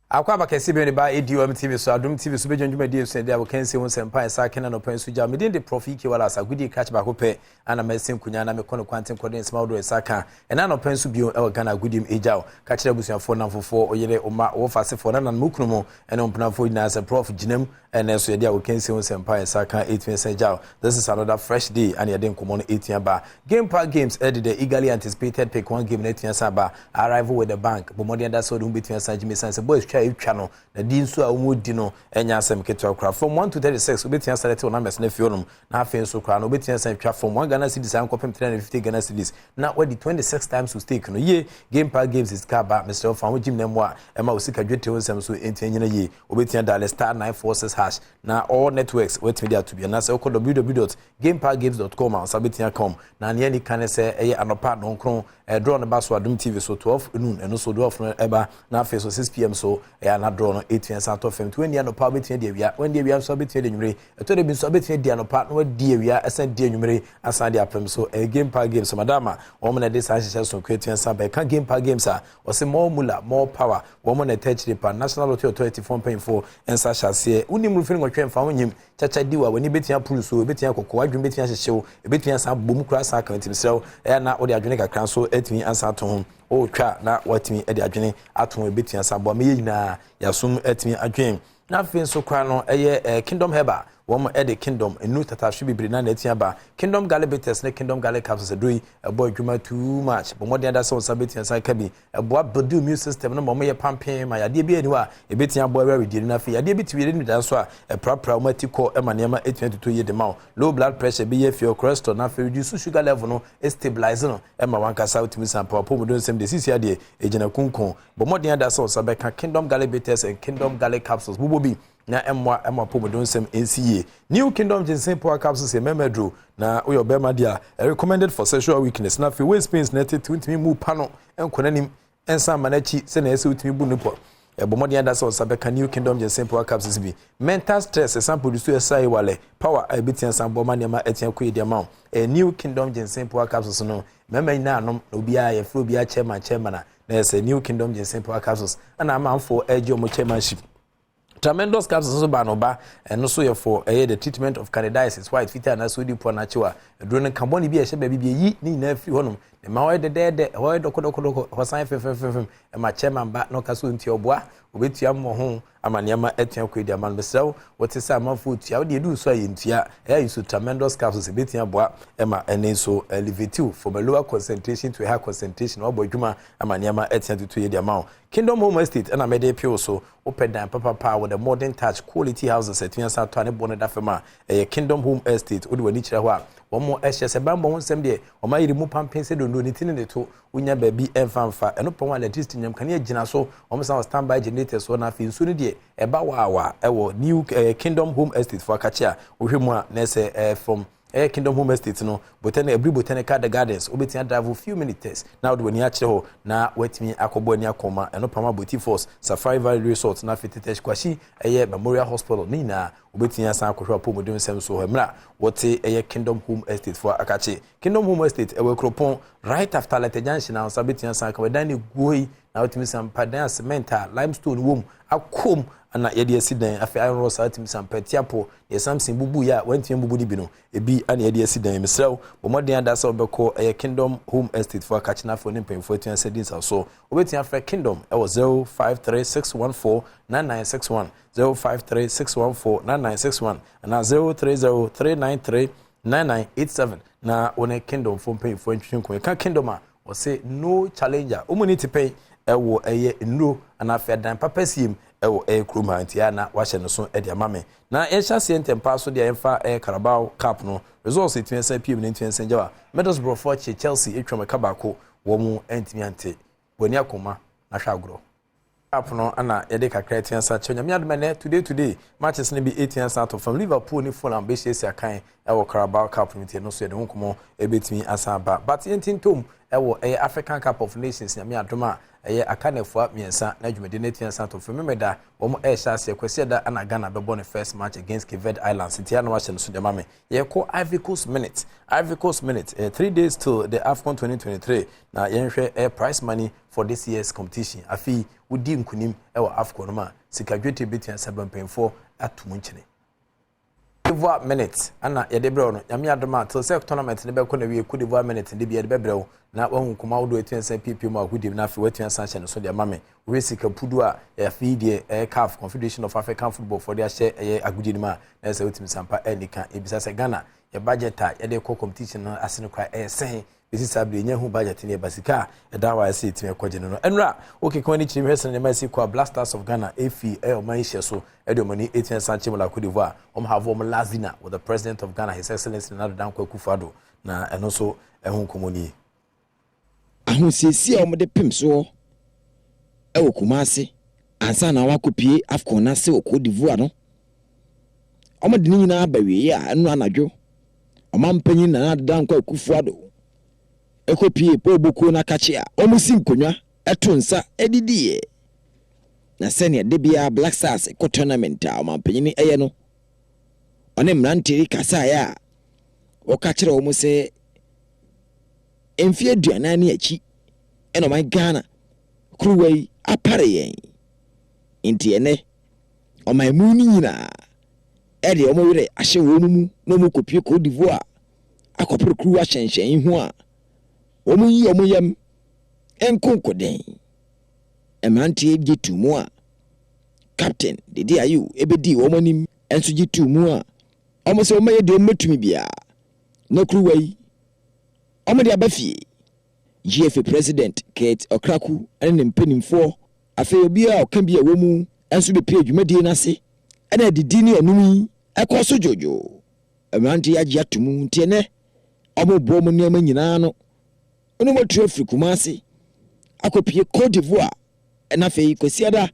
Akɔ aba kɛse bi ne ba ADOM TV so, Adom TV so bɛdwa dwumadie so ɛde a wɔkansie ho nsɛmpa ɛsa kena nɔpɛ nso gya. Medin de Prof Ike Wallace agodie krakye baako pɛ ana mɛsi nkonya na mekɔ no kwanten kɔde nsɛm ahodoɔ ɛsa ka ɛna anɔpɛ nso bio ɛwɔ Ghana agodie mu agya. Ka kyerɛ abusuafoɔ, namfofoɔ, ɔyere, ɔma, wɔfa asefoɔ, nananom, kunu mu ɛne mpenafoɔ nyinaa sɛ Prof gyinam ɛnɛ nso yɛde a wɔkansie ho nsɛmpa ɛsa ka ɛtumi ɛsɛ gya. This is another fresh day ana yɛde nkɔmmɔ no ɛtumi aba. Game Park Games ɛde the eagerly anticipated pick one game na ɛtumi asa aba, arrival with the bank. Bɔ mmɔden ada sɛ wɔde ho bɛtumi asa gyimi san sɛ boys twa ɛtwa no na di nso a wɔn di no ɛnyɛ asɛm ketewa koraa. From 1 to 36 wobɛtumi asa lɛte wɔn numbers no afi hɔnom, na afei nso koraa no wobɛtumi asa twa from 1 Ghana cedis ankɔpem 350 Ghana cedis na wɔde 26 times to stake no yie. Game Park Games sika aba, mesrɛ fa ho gyim na mu a ɛma wo sika dwetire ho nsɛm so ɛntumi nyina yie. Wobɛtumi adial *946# na all networks wɔatumi de ato bi, anaasɛ wokɔ www.gameparkgames.com a nsa bɛtumi aka. Na nea ni ka ne sɛ ɛyɛ anɔpa 9 draw no ba so Adom TV so, 12 noon ɛno so 12 no ɛba, na afei so 6 p.m. so ɛyɛ ana draw no ɛtumi asan atɔ fam. Nti wɔnni anɔpa wobɛtumi adi awia, wɔnni awia nso wobɛtumi adi anwummere, ɛtɔ de bi nso wobɛtumi adi anɔpa na wadi awia ɛsan di anwummere asan de apem so. Ɛyɛ Game Park Games madama wɔn na ɛde saa nhyehyɛ so nko ɛtumi asan ba. Ɛka Game Park Games a, wɔsɛ more mula, more power. Wɔn na ɛtɛ akyire pa National Lottery Authority fɔm mpanyinfoɔ nsa hyɛ aseɛ. Wonim rufin nwɔtwe mfa ho nyim kyakya di wa w'ani bɛtumi apuru so, ebɛtumi akɔkɔ, adwene bɛtumi ahyehyew, ebɛtumi asan bom kura asan aka. Ntumi srɛw ɛyɛ na wode adwene kakra nso atumi asan ato ho. Ɔretwa na watumi de adwene ato ho, ebɛtumi asan aboa meyɛ nyinaa yasom atumi adwene. Na afei nso kora no ɛyɛ Kingdom Herbal, wɔn ɛde Kingdom enu tatahwe bebree na n'ati aba, Kingdom Garlic Bitters ne Kingdom Garlic Capsules. Ɛduro yi ɛbɔ adwuma too much. Bɔ mmɔden ada sɛ wɔn nsa bɛtumi asan ka bi. Ɛboa build immune system no ma wɔn yɛ pampin ma yadeɛ bi ani hɔ a ebɛtumi aboa ɛwɛ awidie no. Afei yadeɛ bi ti wie ne da nso a ɛprapra wɔn ati kɔ ɛma nneɛma ɛtumi atutu yie de ma wo. Low blood pressure bi yɛ fie, cholesterol, na afei reduce sugar level no, stabilize no ɛma wankasa wotumi san pa apɔmuden nsɛm de sisi adeɛ egyina kunkun. Bɔ mmɔden ada sɛ wɔn nsa bɛka Kingdom Garlic Bitters and Kingdom Garlic Capsules bobɔ bi na ɛmmoa ɛma apɔmuden nsɛm nsi yie. New Kingdom Ginseng Power Capsules yɛ mɛmɛ duro na woyɛ ɔbɛrima deɛ a, recommended for sexual weakness, na afei waist pains na ɛtete wontumi mu pa no nkɔ n'anim nsa ama n'akyi sɛnea ɛsɛ wotumi bu ne pɔ. Ɛbɔ mmɔden ada sɛ ɔsa bɛka New Kingdom Ginseng Power Capsules bi. Mental stress ɛsan produce ɛsa yi wale power a ɛbɛtia san bɔ ma nneɛma ɛtia kɔ yi deɛ ma wo. Ɛyɛ New Kingdom Ginseng Power Capsules no mmarima nyinaa anom na obiara yɛfrɛ obiara chairman, chairman a na ɛsɛ New Kingdom Ginseng Power Capsules ɛna amanfoɔ ɛgye wɔn chairmanship. Tremendous Capsules nso ba no ba, ɛno nso yɛ for ɛyɛ the treatment of candidiasis, white, fitaa anaasɛ odi po anakyew a aduro no nkabɔne bi a ɛhyɛ baabi bi eyi ne nyinaa firi hɔnom ɛma hɔ yɛ dɛdɛɛdɛ, ɛhɔ yɛ dɔkɔdɔkɔdɔkɔ, ɛhɔ san fɛmfɛmfɛm ɛma chairman ba na ɔka so ntua ɔboa obetua mmɔ ho ama nneɛma atua kɔ edi ama no. Mesrɛw, wɔte sɛ amanfoɔ tua wode edu so a yɛntua. Ɛyɛ nso Tremendous Capsules ebetua aboa ɛma ɛne nso elevate you from a lower concentration to a higher concentration. Wabɔ adwuma ama nneɛma atua tutu yɛ di ama wo. Kingdom Home Estate ɛna mɛde pew so. Wopɛ dan papapa with a modern touch, quality houses atumi asa atɔ a ne bɔ no da fam a, ɛyɛ Kingdom Home Estate. Wode w'ani kyerɛ hɔ a, wɔn ɛhyɛ sɛ bambɔ ho nsɛm deɛ wɔn ayere mu pampen sɛ dondo ne ti ne ne to wonya baabi ɛmfa mfa ɛno pɔn a electricity nyam kanea gyina so. Wɔn san wɔ standby generators so, na afei nsuo no deɛ ɛba waawa ɛwɔ new Kingdom Home Estate fo akakye a wohwɛ mu a na ɛsɛ from ɛyɛ Kingdom Home Estate no botanic, Aburi Botanical the Gardens. Wobɛtumi drive few minutes na wode w'ani akyerɛ hɔ na woatumi akɔbɔ ani akɔma ɛno pam Aboti Force, Safari Valley Resort, na afei Tetteh Quarshie ɛyɛ Memorial Hospital ne nyinaa wobɛtumi asan akɔhwɛ apɔmuden nsɛm so hɔ mmerɛ a wɔte ɛyɛ Kingdom Home Estate fo akakye. Kingdom Home Estate ɛwɔ Kuropɔn, right after Lɛtɛ Junction a nsa bɛtumi asan aka dan ne guo yi na wotumi san pa dan a cement a limestone wɔ mu akom ana yɛde asi dan. Afei iron rod saa tumi san pa tiapo deɛ Samson bubu yɛ a wantumi bubu no bi no ebi ana yɛde asi dan. Mesrɛw, bɔ mmɔden ada sɛ wobɛkɔ ɛyɛ Kingdom Home Estate fo akakye na afei ne mpanyinfoɔ atumi asɛ di nsa so. Wobɛtumi afrɛ Kingdom ɛwɔ 053614 9961, 053614 9961 anaa 030393 9987 na wɔne Kingdom fo mpanyinfoɔ ntwitwi nkɔmɔ. Ɛka Kingdom a, wɔsɛ no challenger. Wɔn ni ti pɛn ɛwɔ ɛyɛ nnuro anaa afei adan papa siem ɛwɔ ɛyɛ kurom ha nti ana wahyɛ no so ɛde ama me na yɛnhyɛ aseɛ ntɛmpa so deɛ yɛmfa ɛyɛ Carabao Cup no results etumi ɛsɛn pm ne ntumi ɛsɛn gyawa. Middlesbrough kye Chelsea atwa mɛka baako, wɔn mu ntumi ante. Wɔn akoma na hwɛ agorɔ cup no ana yɛde kakra ɛtua nsa kyerɛ. Nyame adom, ɛnɛ today matches no bi ɛtua nsa ato fam. Liverpool ne Fulham bɛhyiasia kan ɛwɔ Carabao Cup no, nti ɛno nso yɛde ho nkɔmmɔ ɛbɛtumi asan aba, but yɛnti ntom. Ɛwɔ ɛyɛ African Cup of Nations, Nyame adom a, ɛyɛ aka nafua 3 na dwumadi no atua nsa to fam. Memeda wɔn ɛrehyɛ aseɛ, Kwasiada ana Ghana bɛbɔ ne first match against Cape Verde Islands, nti ano ahyɛ no so deɛ ma me. Yɛkɔ Ivory Coast Minute, Ivory Coast Minute. 3 days till the AFCON 2023, na yɛnhwɛ prize money for this year's competition. Afei wodi nkunim ɛwɔ AFCON no mu a, sika dwete bɛtua sɛ mpanyinfoɔ ato mu nkyene. D'ivoire Minute ana yɛde brɛ no. Nyame adom a, till sɛ tournament ne bɛkɔ na wie, Cote d'Ivoire Minute de bi yɛde bɛbrɛ wo na wahu nkɔmɔ ahodoɔ atua nsa piepie mu agodiem, na afei watua nsa ahyɛ no so de ama me. Wohwɛ sika pudu a afei deɛ ɛyɛ CAF, Confederation of African Football foɔ de ahyɛ ɛyɛ agodie no mu a, na ɛsɛ wotumi sampa ɛni ka ebisa sɛ Ghana yɛ budget a yɛde kɔ competition no ase no koraa ɛyɛ sɛn. Bɛsi saa bere nyɛ hu budget no yɛba sika a ɛda hɔ a ɛsɛ yɛtumi ɛkɔgye no. Ɛnura wokeka wani kyerɛ mu, hwɛ sɛ nneɛma ɛsi kɔ a, Black Stars of Ghana efi ɛyɛ ɔman hyɛ so ɛde ɔman ani etua san kyerɛ mu la Cote d'Ivoire. Wɔn have wɔn last dinner with the President of Ghana, His Excellency Nana Addo Dankwa Akufo-Addo, na ɛno nso ɛho nkɔmɔ nie. Ahosiesie a wɔde pem soɔ ɛwɔ Kumase ansa na wakɔpie AFCON n'ase wɔ Cote d'Ivoire no, wɔde ne nyinaa aba wie a, ɛno anadwo ɔmanpanyin Nana Addo Dankwa Akufo-Addo ɛkɔpie pɔɔbokuo no akakye a wɔn si nkonnwa ɛto nsa ɛdidiiɛ. Na sɛnea de biara Black Stars kɔ tournament a ɔmanpanyin ɛyɛ no, ɔne mmeranteɛ yi kasaeɛ a wɔka kyerɛ wɔn sɛ mfeɛ 40 ne akyi ɛna ɔman Ghana kuruwa yi apare yɛn, nti ɛnɛ ɔman mu no nyinaa ɛde wɔn werɛ ahyɛ wɔn mu na wɔn kɔpie Cote d'Ivoire akɔpere kuruwa hyɛnhyɛn yi ho a, wɔn yi wɔn yam nkonkoden. Mmeranteɛ gye tu mu a Captain Dede Ayew ebedi wɔn anim nso gye tu mu a wɔn sɛ wɔn yɛ deɛ wɔn bɛtumi biara na kuruwa yi wɔn de aba fie. GFA President Kurt Okraku ne ne mpanimfoɔ, afei obiara a ɔka bi a ɛwɔ mu nso bɛpie dwumadie no ase, ɛna adidi ne ɔnom yi ɛkɔ so dwodwo. Mmeranteɛ yi agye ato mu, nti ɛnɛ wɔn bɔ wɔn nneɛma nyinaa no ɛna wɔn atu afiri Kumase akɔpie Cote d'Ivoire, ɛna afei Kwasiada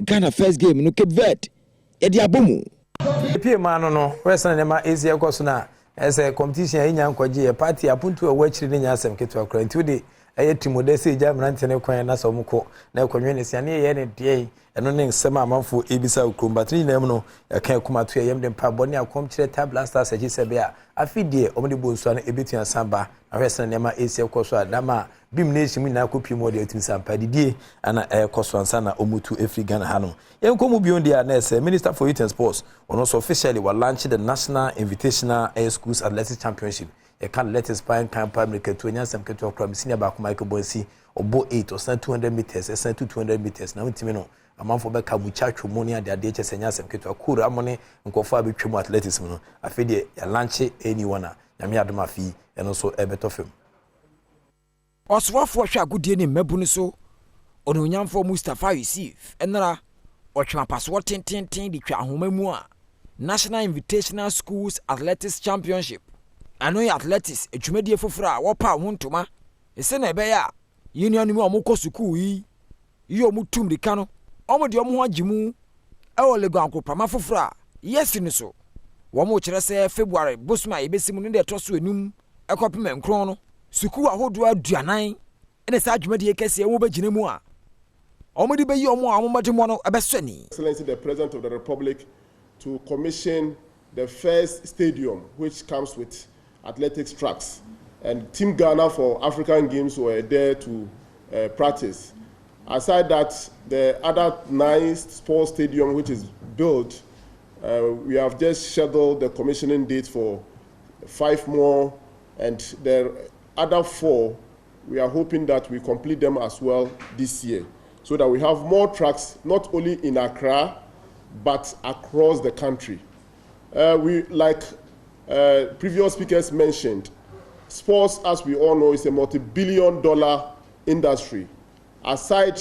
Ghana first game no, Cape Verde, yɛde abɔ mu. Pie mu ano no, wɔyɛ nneɛma esi ɛkɔ so na ɛsɛ competition a yɛnya nkɔgye yɛ party apontu a ɛwɔ akyiri ne nya asɛm ketewa koraa, nti wode ɛyɛ timodɛ sɛ egya mmeranteɛ no kwan na sɛ ɔmo kɔ na ɛkɔnwe ne sia ne yɛyɛ ne deɛ yi. Ɛno ne nsɛm a amanfoɔ ebisa wɔ kurom, but ne nyinaa mu no, yɛka ɛkoma to yɛyɛm de mpaebɔ ne akɔm kyerɛ ta Black Stars akyi sɛ bɛyɛ a afi deɛ ɔmo de bɔ nsuo no ebetumi asan ba. Na hwɛ sɛ nneɛma esi ɛkɔ so a, dama bim nation mu nyinaa kɔ pie mu, ɔde atumi sa mpa didie ana ɛkɔ so ansa na ɔmo tu efiri Ghana ha no. Yɛn kɔ mu bio deɛ a, na ɛsɛ Minister for Youth and Sports, ɔno nso officially wa launch the National Invitational Air Schools Athletics Championship. Yɛka athletics pan kan pa, mmirikatu nyansɛm ketewa koraa. Senior baako, Michael Bonsi, ɔbɔ 8, ɔsan 200 meters, ɛsan tu 200 meters na ntumi no, amanfoɔ bɛka muchacho mu ne adeadeɛ kyɛ sɛ nyasɛm ketewa kuro amo ne nkɔfoɔ a bɛtwa mu athletics mu no. Afei deɛ yɛa launch ɛni wɔn a Nyame adom, afei ɛno nso ɛbɛtɔ fam. Ɔsoafoɔ hwɛ agodie ne mmabu no so, Ɔnuonyamfoɔ Mustapha Yusuf, ɛnara ɔtwe apasoɔ tententen de twa ahoma mu a National Invitational Schools Athletics Championship, ɛno yɛ athletics dwumadie foforɔ a wɔpa ho ntoma ɛsɛ na ɛbɛyɛ a yɛn nuanom a wɔkɔ sukuu yi a wɔn tu mmirika no, wɔn de wɔn ho agye mu ɛwɔ Legon agoprama foforɔ a yɛsi no so. Wɔn kyerɛ sɛ February bosom a yɛbɛsi mu no deɛ ɛtɔ so 5 ɛkɔpem 9 no, sukuu ahodoɔ 40 ɛna saa dwumadie kɛseɛ wɔn bɛgyina mu a wɔn de bɛyi wɔn a wɔn mmɔdemmɔ no ɛbɛsɔ ani. Excellency the President of the Republic to commission the first stadium which comes with athletics tracks. And Team Ghana for African Games were there to practice. Aside that, the other nine sports stadium which is built, we have just scheduled the commissioning date for five more, and the other four, we are hoping that we complete them as well this year, so that we have more tracks not only in Accra, but across the country. We, like previous speakers mentioned, sports, as we all know, is a multi-billion dollar industry. Aside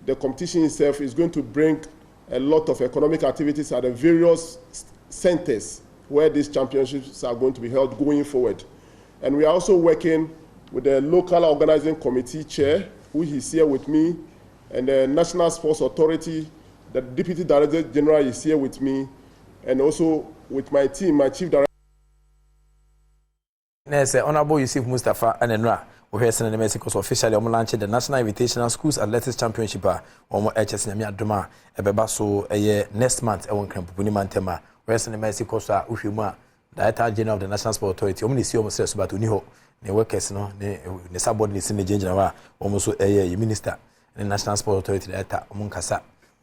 the competition itself is going to bring a lot of economic activities at the various centers where these championships are going to be held going forward. And we are also working with the local organizing committee chair, who is here with me, and the National Sports Authority, the Deputy Director General is here with me, and also with my team, my chief director. Na ɛsɛ Honourable Yusuf Mustapha ɛna nura Wohwɛ sɛ ne nneɛma kɔ so, officially wɔn launch the National Invitational Schools Athletics Championship a wɔn ɛkyɛ sɛ Nyame adom a ɛbɛba so ɛyɛ next month ɛwɔ Nkranpoponi mantam a, wohwɛ sɛ nneɛma kɔ so a, wohwɛ mu a, Director General of the National Sport Authority, wɔn na esi wɔn srɛ so, but oni hɔ. Ne workers no ne subordinate ne si ne gyinagyina hɔ a wɔn nso ɛyɛ yɛ minister ne National Sport Authority director wɔn nkasa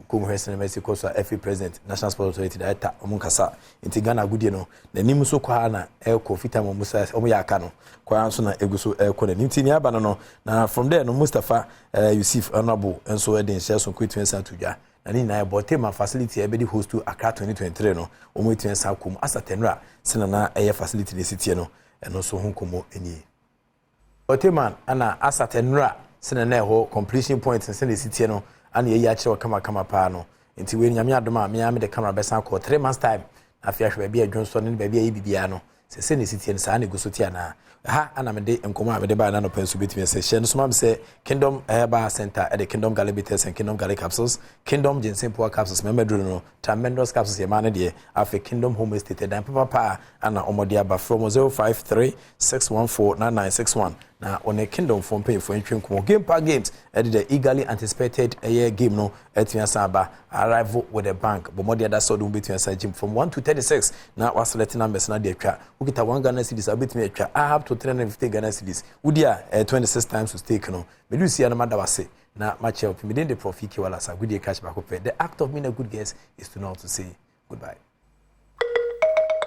kurom. Hwɛ sɛ nneɛma kɔ so a, FA president, National Sport Authority director, wɔn nkasa. Nti Ghana agodie no n'anim nso kɔ ha na ɛrekɔ fitam. Wɔn sa wɔn yɛ aka no kɔ ha nso na egu so ɛrekɔ n'anim. Nti nea aba no, na from there no, Mustapha Yusuf Honourable nso ɛde nhyɛ so nko etumi nsa to dwa na ne nyinaa yɛ Borteyman facility a ɛbɛdi host to Accra 2023 no, wɔn etumi nsa kɔ mu asa tɛnura sɛ na ɛyɛ facility na esi tie no. Ɛno nso ho nkɔmɔ nie. Borteyman ɛna asa tɛnura sɛ na ɛhɔ completion point sɛ na esi tie no ana yɛyi akyerɛ wɔ kamakama paa no. Nti wei, Nyame adom a, mea mede camera bɛsan kɔ 3 months time na afei ahwɛ baabi a adwonsɔ ne baabi a ɛyɛ biribiara no sɛ na esi tie no saa na egu so tie anaa. Ha ana mede nkɔmɔ a mede baa n'anɔpɛ nso bɛtumi sɛ hyɛ no so ma me sɛ Kingdom Herbal Center ɛde Kingdom Garlic Bitters and Kingdom Garlic Capsules, Kingdom Ginseng Power Capsules, mɛmɛ duro no, Tremendous Capsules yɛ maa no deɛ. Afei Kingdom Home Estate ɛdan papapa a ana wɔde aba from 0536149961 na ɔne Kingdom fo mpanyinfoɔ ntwe nkɔmɔ. Game Park Games ɛde the eagerly anticipated ɛyɛ game no ɛtumi asan aba, Arrival with a Bank. Bɔ mmɔden ada sɛ ɔde ho bɛtumi asan gym from 1 to 36 na waselect numbers na de atwa. Wokita 1 Ghana cedis a, wobɛtumi atwa up to 350 Ghana cedis. Wodi a ɛyɛ 26 times to stake no. Mede sia no mada wase na makyɛ wo. Pimiden de Prof Ike Wallace agodie cash baako pɛ. The act of being a good guest is to know how to say goodbye.